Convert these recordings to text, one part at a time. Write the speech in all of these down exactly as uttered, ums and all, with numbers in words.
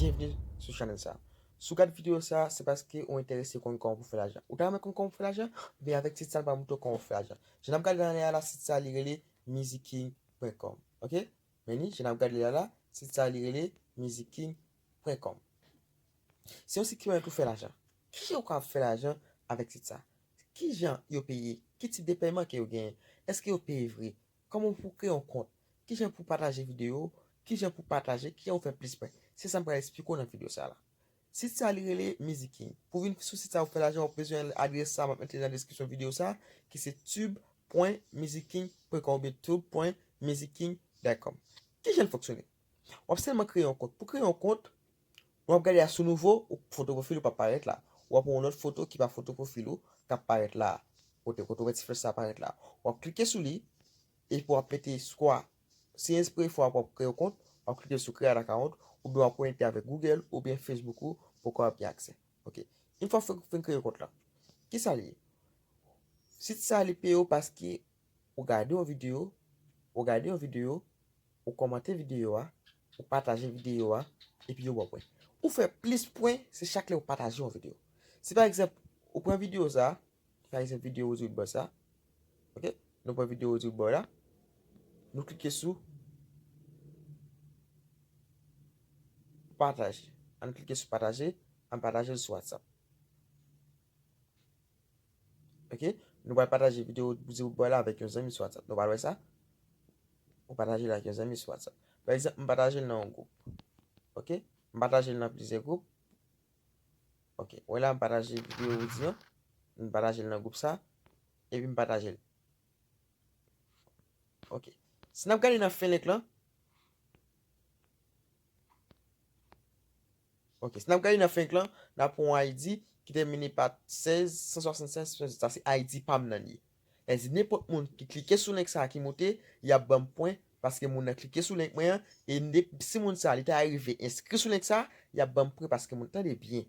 Byenvni sou chanèl sa. Si w gade videyo sa, se paske ou enterese konn kòman pou fè lajan. Ou ta renmen konn kòman pou fè lajan? Ebyen, avèk tit sa, n pral montre w kòman pou fè lajan. Jan n ap gade la, la, tit sa, li rele musicking pwen com. Ok? Men ni, jan n ap gade la, la, tit sa, li rele musicking pwen com. Se yon sit ki pèmèt ou fè lajan. Kijan ou ka fè lajan avèk tit sa? Kijan yo peye? Ki tip de pèyman ke yo genyen? Èske yo peye vre? Kòman pou kreye yon kont? Kijan pou pataje videyo? Kijan pou pataje? Kijan pou fè plis pwen? Se sa m pral eksplike w nan videyo sa la. Sit sa li rele Musicking. Pou vin sou sit sa pou fè lajan, w ap bezwen adrès sa m ap mete nan deskripsyon videyo sa, ki se tube pwen musicking pwen com oubyen tube pwen musicking dot com. Kijan l fonksyone? W ap sèlman kreye yon kont. Pou kreye yon kont, w ap gade a sou nouvo, ou foto pwofil ou p ap parèt la. W ap yon lòt foto ki pa foto pwofil ou k ap parèt la. Kote, kote w wè ti flèch sa parèt la. W ap klike sou li, epi w ap mete swa, si se premye fwa w ap kreye yon kont, w ap klike sou create account, oubyen w ap konekte avèk Google oubyen Facebook ou pou w kapab gen aksè. Ok. Yon fwa w fin, fin kreye kont la, kisa li ye? Sit sa li peye w paske ou gade yon videyo, ou gade yon videyo, ou kòmante videyo a, ou pataje videyo a, epi yo ba w pwen. Ou fè plis pwen, se chak lè ou pataje yon videyo. Si pa egzanp, ou pran videyo sa, pa egzanp, videyo Woody Woodboy sa, ok? Nou pran videyo Woody Woodboy la, nou klike sou pataje. Ann klike sou pataje, ann pataje l sou WhatsApp. Ok? Nou pral pataje videyo Woody Woodboy la avèk yon zanmi sou WhatsApp. Nou pral wè sa? Ou pataje l ak yon zanmi sou WhatsApp. Pa egzanp, m pataje l nan yon gwoup. Ok? M pataje l nan plizyè gwoup. Ok. Wè la, m pataje videyo Woody an. M pataje l nan gwoup sa. Epi m pataje l. Ok. Si n ap gade nan fen link lan, ok, si n ap gade nan fen link lan, n ap wè yon I D ki tèmine pa sèz san swasannsèz. Sa se I D pa m nan li. Sa di nenpòt moun ki klike sou link sa ki moute, y ap ban m pwen paske moun nan klike sou link mwen an, e ne- si moun sa li ta rive enskri sou link sa, y ap ban m pwen paske moun, tande byen.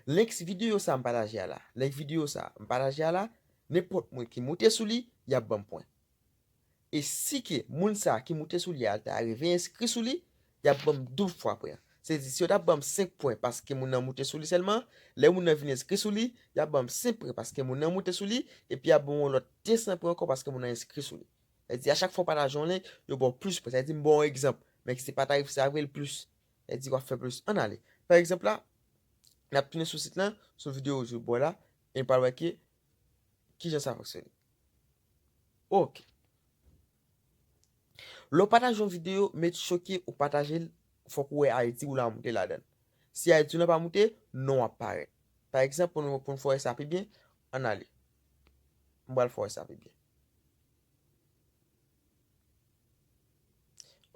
Link videyo sa m pataje a la, link videyo sa m pataje a la, nenpòt moun ki moute sou li, y ap ban m pwen. E si ke moun sa ki moute sou li a ta rive enskri sou li, y ap ban m doub fwa pwen an. Se di, si yo t ap ban m senk pwen paske moun nan moute sou li sèlman, lè moun nan vin enskri sou li, y ap ban m senk pwen paske moun nan moute sou li, epi y ap ban m yon lòt de san pwen ankò paske moun nan enskri sou li. Sa di, a chak fwa w pataje yon link, yo ba w plis pwen. Sa di, m ba w yon egzanp, men ki se pa tarif sa vre, l plis. Sa di, w ap fè plis. Ann ale. Pa egzanp la, n ap tounen sou sit lan, sou videyo Woody Woodboy la, e n pral wè ke kijan sa fonksyone. Ok. Lè w pataje yon videyo, make sure ke ou pataje l, fòk ou wè I D ou la moute ladan l. Si I D ou la pa moute, non w ap parèt. Pa egzanp, pou nou, pou n fè w wè sa pi byen, ann ale. M pral fè w wè sa pi byen.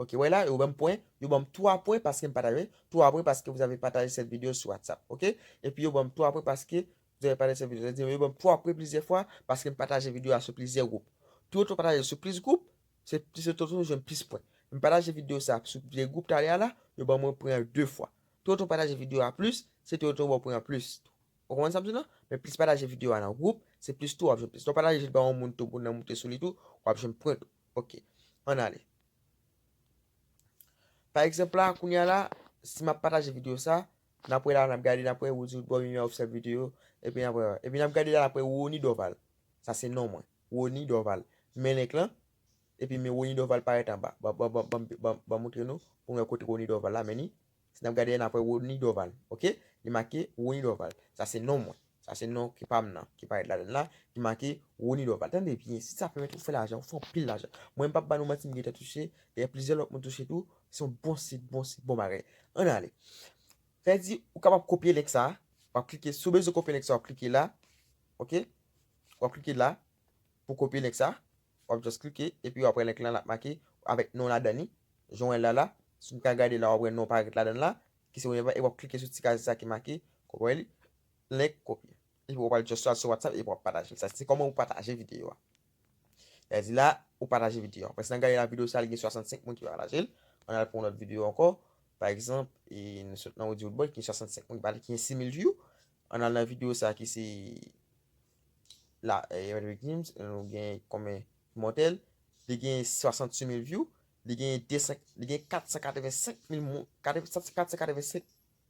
Ok, wè la, yo ban m pwen, yo ban m twa pwen paske m pataje, twa pwen paske vous avez partagé cette vidéo sur WhatsApp, ok? Epi yo ban m twa pwen paske vous avez partagé cette vidéo. Sa di, yo ban m twa pwen plizyè fwa paske m pataje videyo a sou plizyè gwoup. Tou otan w pataje sou plis gwoup, se plis otan w jwenn plis pwen. M pataje videyo sa sou plizyè gwoup talè a la, yo ban mwen pwen an de fwa. Tou otan w pataje videyo a plis, se tou otan w ban pwen an plis. Ou konprann sa m di w lan? Men plis pataje videyo a nan gwoup, se plis tou w ap jwenn plis. Lè w pataje l ba yon moun tou, moun nan moute sou li tou, w ap jwenn pwen tou. Ok. Ann ale. Pa egzanp la, kounye a la, si m ap pataje videyo sa, n ap wè la, n ap gade, n ap wè Woody Woodboy, Mimi Officiel Video, epi n ap wè, epi n ap gade la, n ap wè Rony Dorval. Sa se non mwen, Rony Dorval. Men link lan, epi men Rony Dorval parèt anba. Ban, ban, ban, ban, ban, ban montre nou, pou n wè kote Rony Dorval la, men ni. Si n ap gade, n ap wè Rony Dorval, ok? Li make Rony Dorval. Sa se non mwen. Sa se non ki pa m nan, ki parèt ladan l la, ki make Rony Dorval. Tande byen, sit sa pèmèt ou fè lajan, ou fè anpil lajan. Mwen, m p ap ba nou manti, m gentan touche, e plizyè lòt moun touche tou. Se yon bon sit, bon sit, bon bagay. Ann ale. Sa di, ou kapab kopye link sa, w ap klike, si w bezwen kopye link sa, w ap klike la, ok? W ap klike la, pou kopye link sa, w ap just klike, epi w ap wè link lan l ap make avèk non ladan li. Jan w wè l la la, si w ka gade la, w ap wè non parèt ladan l la, ki se, e w ap klike sou ti kaz sa ki make, w ap wè li, link kopye. Epi w pral just al sou WhatsApp, epi w ap pataje l. Sa se kòman ou pataje videyo a. Sa di la, ou pataje videyo a. Apre sa, n ap gade la videyo sa, li gen swasannsenk moun ki pataje l. Ann al pou yon lòt videyo ankò. Pa egzanp, e nou sot nan Woody Woodboy, ki gen swasannsenk moun ki pataje, ki gen sis mil view. Ann al nan videyo sa ki se la, e, Roderick James, nou gen konbyen ki monte l? Li gen swasanntuit mil view, li gen de san, li gen kat san katrevensenk mil moun, katreven, kat san katrevensenk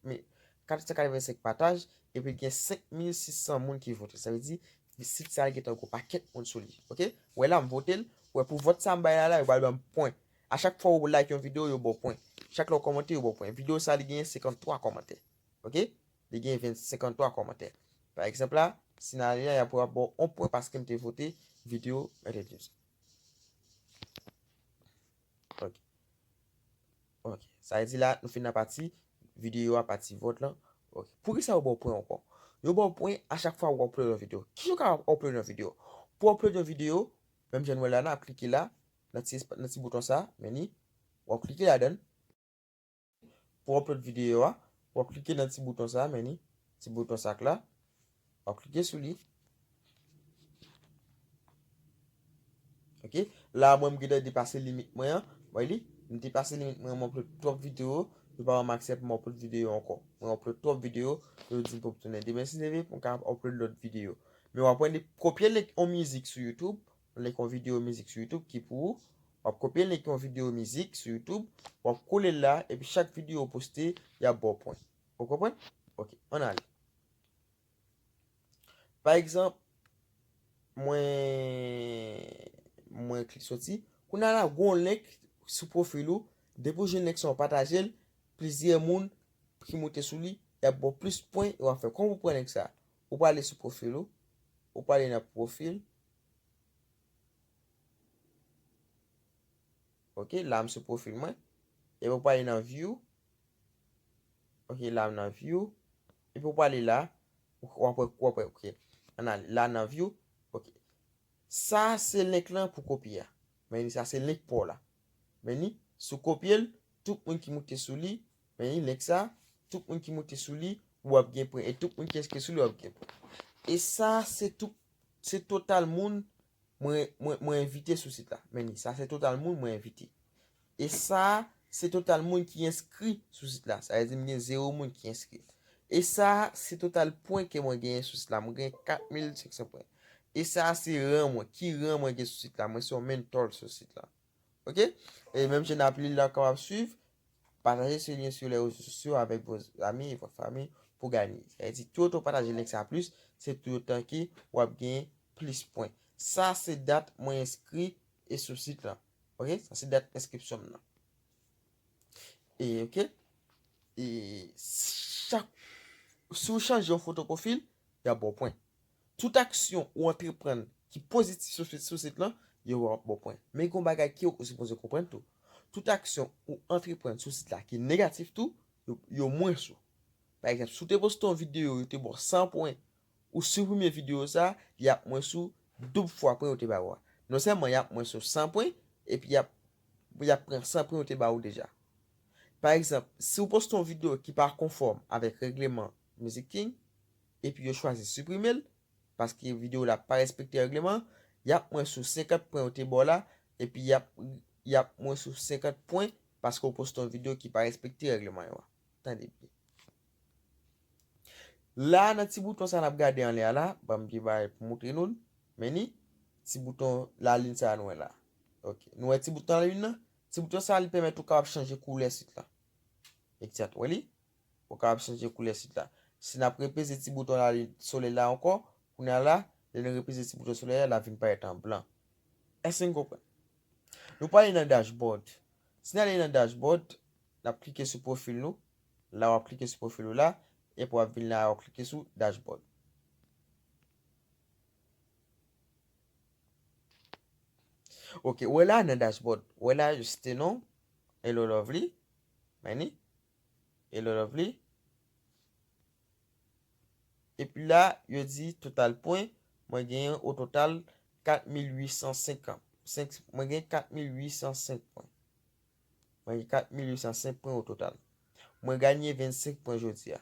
mil, kat san katrevensenk pataj, epi l gen senk mil sis san moun ki vote. Sa vle di, sit sa a gentan gwo pakèt moun sou li. Oke? Wè la, m vote l. Wè, pou vòt sa m bay la, la, yo pral ban m pwen. A chak fwa ou like yon videyo, yo ba w pwen. Chak lè w kòmante, yo ba w pwen. Videyo sa, li genyen senkanntwa kòmantè. Oke? Li genyen ven, senkanntwa kòmantè. Pa egzanp la, si n ale la, y ap ba w yon pwen paske m te vote videyo Mèt Edjous. Ok. Ok. Sa vle di la, nou fin nan pati videyo a, pati vòt lan. Ok. Poukisa yo ba w pwen ankò? Yo ba w pwen a chak fwa ou upload yon videyo. Kijan w ka upload yon videyo? Pou w upload yon videyo, menm jan nou wè la, n ap klike la, nan ti, espa- nan ti bouton sa, men ni, w ap klike ladan l. Pou w upload videyo a, w ap klike nan ti bouton sa, men ni, ti bouton sa k la, w ap klike sou li. Ok, la mwen m gentan depase limit mwen an. Wè li, m depase limit mwen an, mwen upload twòp videyo. Yo pa ban m aksè pou m upload videyo ankò. Mwen upload twòp videyo, yo di m pou m tounen demen si Dye vle pou m ka upload lòt videyo. Men w ap wè li kopye link yon mizik sou YouTube, link yon videyo mizik sou YouTube ki pou ou. W ap kopye link yon videyo mizik sou YouTube, w ap kole l la, epi chak videyo w poste, y ap ba w pwen. Ou konprann? Ok, ann ale. Pa egzanp, mwen, mwen klik soti. Kounye a la, gon link sou pwofil ou. Depi w jwenn link sa, w pataje l. Plizyè moun ki moute sou li, y ap ba w plis pwen e w ap fè. Kòman pou pran link sa? Ou prale sou pwofil ou. Ou prale nan pwofil. Ok, la m sou pwofil mwen. Epi ou prale nan view. Ok, la m nan view. Epi ou prale la. W ap wè, w ap wè, ok. Ann ale, la nan view. Ok. Sa se link lan pou kopye a. Men ni sa se link pa w la. Men ni, si w kopye l, tout moun ki moute sou li, men ni link sa, tout moun ki moute sou li, w ap gen pwen. E tout moun ki enskri sou li, w ap gen pwen. E sa se tout, se total moun mwen, mwen, mwen envite sou sit la. Men ni, sa se total moun mwen envite. E sa, se total moun ki enskri sou sit la. Sa vle di m gen zewo moun ki enskri. E sa, se total pwen ke mwen genyen sou sit la. Mwen gen kat mil senk san pwen. E sa, se ran mwen. Ki ran mwen gen sou sit la? Mwen se yon mentor sou sit la. Ok? E menm jan n ap li la, w kapab swiv. Pataje se lyen sou les réseaux sociaux avec vos amis et votre famille pour gagner. Sa vle di, tou otan w pataje link sa plis, se tou otan ke w ap gen plis pwen. Sa se dat mwen enskri e sou sit lan. Ok? Sa se dat enskripsyon m nan. E, ok? E chak, si w chanje yon foto pwofil, y ap ba w pwen. Tout aksyon ou antreprann ki pozitif sou, sou sit lan, yo ap ba w pwen. Men gon bagay ke ou sipoze konprann tou. Tout aksyon ou antreprann sou sit la ki negatif tou, yo, yo mwens ou. Pa egzanp, si w te poste yon videyo, yo te ba w san pwen, ou siprime videyo sa, y ap mwens ou doub fwa pwen yo te ba ou a. Non sèlman y ap mwens ou san pwen, epi y ap, y ap pran san pwen yo te ba ou deja. Pa egzanp, si w poste yon videyo ki pa konfòm avèk règleman Music King, epi yo chwazi siprime l, paske videyo la pa respekte règleman, y ap mwens ou senkant pwen yo te ba w la, epi y ap, y ap mwens ou senkant pwen paske w poste yon videyo ki pa respekte règleman yo a. Tande byen. La, nan ti bouton sa n ap gade anlè a la, ban m vye bagay pou montre nou l. Men ni, ti bouton lalin sa a nou wè la. Ok. Nou wè ti bouton lalin nan? Ti bouton sa a, li pèmèt ou kapab chanje koulè sit la. Egzak, wè li? Ou kapab chanje koulè sit la. Si n ap repeze ti bouton lalin solèy la ankò, kounye a la, lè nou repeze ti bouton solèy la, l ap vin parèt an blan. Èske n konprann? Nou prale nan dashboard. Si n ale nan dashboard, n ap klike sou pwofil nou. La w ap klike sou pwofil ou la, epi w ap vin la, w ap klike sou dashboard. Ok, ou wè la nan dashboard. Ou wè la, yo site non. Hello Lovely. Men ni. Hello Lovely. Epi la, yo di total pwen, mwen genyen o total kat mil uit san senk, senk, mwen gen kat mil uit san senk pwen. Mwen gen kat mil uit san senk pwen o total. Mwen ganye vennsenk pwen jodi a.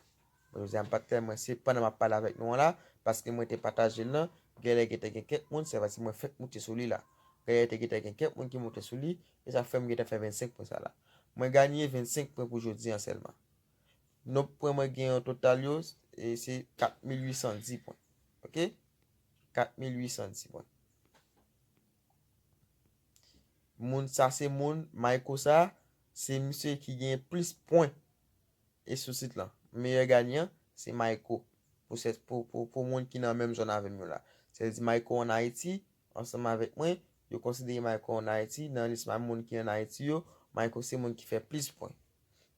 Bon, jodi a, m pa t tèlman, se pandan m ap pale avèk nou an la, paske mwen te pataje l nan, genlè gentan gen kèk moun, se vre si mwen fèk moute sou li la. Genlè te gentan gen kèk moun ki moute sou li, e sa fè m gentan fè vennsenk pwen sa la. Mwen ganye vennsenk pwen pou jodi an sèlman. Nonb pwen mwen gen an total yo, e se kat mil uit san dis pwen. Ok? Kat mil uit san dis pwen. Moun sa se moun, Mayko sa, se misye ki gen plis pwen e sou sit lan. meyè ganyan, se Mayco. Pou, sèt, pou, pou, pou moun ki nan menm zòn avè m yo la. Sa vle di Mayco ann Ayiti, ansanm avèk mwen, yo konsidere Mayco ann Ayiti, nan lis moun ki ann Ayiti yo, Mayco se moun ki fè plis pwen.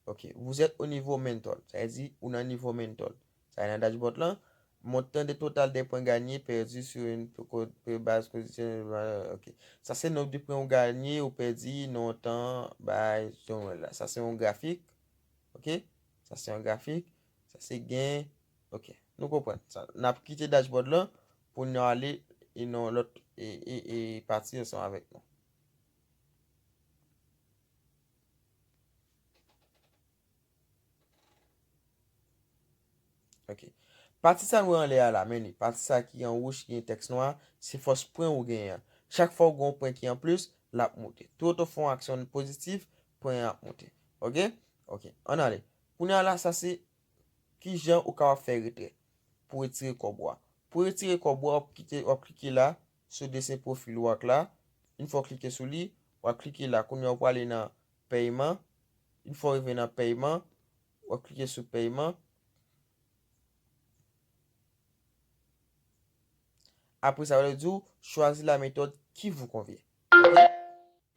Ok, vous êtes au niveau mental. Sa vle di, ou nan nivo mental. Sa e nan dashboard lan. Montant de total des points gagnés, perdus sur une co-, base quotidienne. Ok. Sa se nonb de pwen ou ganye, ou pèdi, nan yon tan, bay, jan w wè la. Sa se yon grafik. Ok? Sa se yon grafik. Sa se gen. Ok. Nou konprann sa. N ap kite dashboard lan pou nou ale e nan lòt e, e, e pati ansanm avèk nou. Ok. Pati sa nou wè anlè a la, men li. Pati sa ki an wouj, ki gen tèks nwa, se fòs pwen ou genyen an. Chak fwa ou gen yon pwen ki an plis, l ap moute. Tout ou fè yon aksyon pozitif, pwen an ap moute. Ok? Ok. Ann ale. Kounye a la, sa se kijan ou kapab fè retrè pou retire kòb ou a. Pou retire kòb ou a, w ap kite, w ap klike la, sou desen pwofil ou ak la. Yon fwa w klike sou li, w ap klike la. Kounye a, w prale nan pèyman. Yon fwa w rive nan pèyman, w ap klike sou pèyman. Apre sa, w ap di w, choisis la méthode qui vous convient. Ok?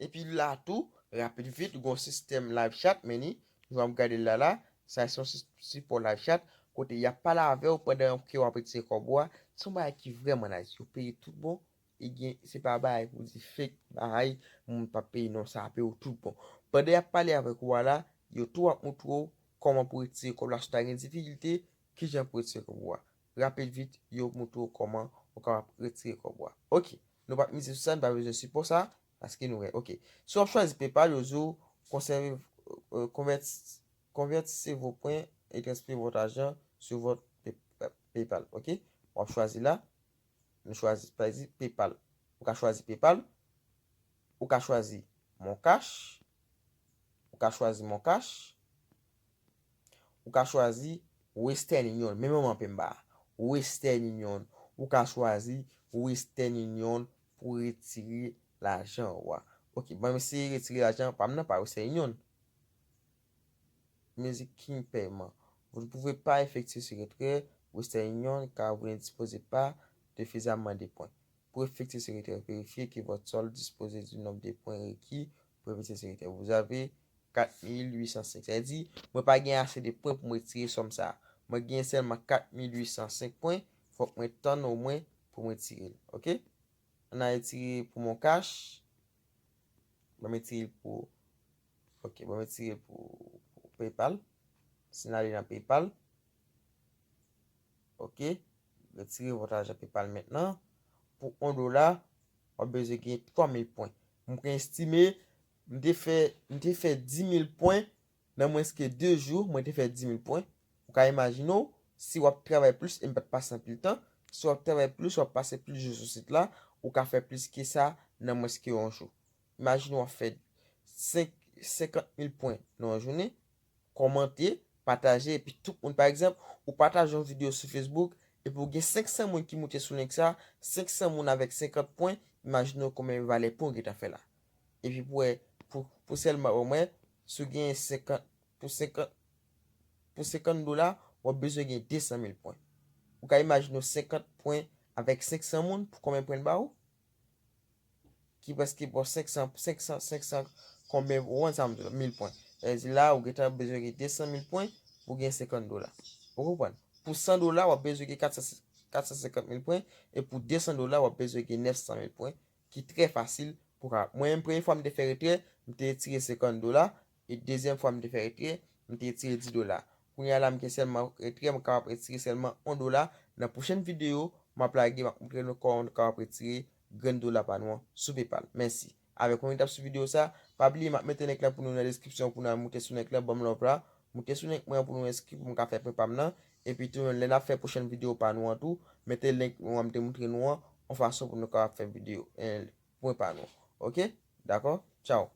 Epi la tou, rapid vit, gen yon sistèm live chat, men ni, jan w ap gade l la la, sa se yon si-, sipò live chat, kote y ap pale avè w pandan ke w ap retire kòb ou a. Se yon bagay ki vrèman nice. Yo peye tout bon, e gen, se pa bagay pou di fake, bagay, moun p ap peye non, sa peye w tout bon. Pandan y ap pale avèk ou a la, yo tou ap montre w kòman pou retire kòb la, si w ta gen difikilte, kijan pou retire kòb ou a. Rapid vit, yo montre w kòman ou kapab retire kòb ou a. Ok, nou p ap mize sou sa, nou pa bezwen sipò sa, paske nou wè. Ok, si w ap chwazi PayPal, yo di w konsève, euh, konvèti, konvètisez vos points et transférez votre argent sur votre Pay-, PayPal. Ok, w ap chwazi la, nou chwazi, pa egzanp, PayPal. Ou ka chwazi PayPal, ou ka chwazi MonCash, ou ka chwazi MonCash, ou ka chwazi Western Union, menm manman penba. Western Union, ou ka chwazi Western Union pou retire lajan ou a. Ok, ban m eseye retire lajan pa m nan pa Western Union. Music King Payment. Vous ne pouvez pas effectuer ce retrait Western Union car vous ne disposez pas de suffisamment de points. Pour effectuer ce retrait, vérifiez que votre solde dispose du nombre de points requis pour effectuer ce retrait. Vous avez quatre mille huit cent cinq. Sa vle di, mwen pa gen ase de pwen pou mwen retire sòm sa a. Mwen gen sèlman quatre mille huit cent cinq pwen. Fòk mwen tann omwen pou mwen tire l. Ok? Ann al retire pou MonCash. Ban m retire l pou, ok, ban m retire l pou, pou PayPal. Si n ale nan PayPal. Ok. Retire vòt lajan PayPal mentnan. Pou yon dola, w ap bezwen gen twa mil pwen. Mwen estime, m te fè, m te fè dis mil pwen nan mwens ke de jou, mwen te fè dis mil pwen. Ou ka imajine w, si w ap travay plis, e m pa t pase anpil tan, si w ap travay plis, w ap pase plis jou sou sit la, ou ka fè plis ke sa nan mwens ke yon jou. Imajine w ap fè senk, senkant mil pwen nan yon jounen, kòmante, pataje, epi tout moun, pa egzanp, ou pataje yon videyo sou Facebook, epi w gen senk san moun ki moute sou link sa, senk san moun avèk senkant pwen, imajine w konbyen valè pwen w gentan fè la. Epi pou wè, pou, pou sèlman, omwen, si w gen senkant, pou senkant, pou senkant dola, w ap bezwen gen de san mil pwen. Ou ka imajine w senkant pwen avèk senk san moun, pou konbyen pwen l ba ou? Ki prèske bò senk san, senk san, senk san, konbyen, ou konn sa m di w, mil pwen. Sa vle di la, ou gentan bezwen gen de san mil pwen pou gen senkant dola. Ou konprann? Pou san dola, w ap bezwen gen kat san, kat san senkant mil pwen, e pou de san dola, w ap bezwen gen nèf san mil pwen, ki trè fasil pou ka. Mwen menm, premye fwa m te fè retrè, m te retire senkant dola, e dezyèm fwa m te fè retrè, m te retire dis dola. Kounye a la, m gen sèlman retrè, m kapab retire sèlman yon dola. Nan pwochèn videyo, m ap lage, m ap montre nou kòman nou kapab retire grenn dola pa nou an sou PayPal. Mèsi. Avèk mwen ki t ap swiv videyo sa, pa bliye m ap mete link la pou nou nan deskripsyon pou nou al moute sou link la, ban m love la. Moute sou link mwen an pou nou enskri pou m ka fè pwen pa m nan. Epi tou, lè n ap fè pwochèn videyo pa nou an tou, mete link nou an m te montre nou an, yon fason pou nou kapab fè videyo, eh, pwen pa nou. Ok? Dakò? Tchaw.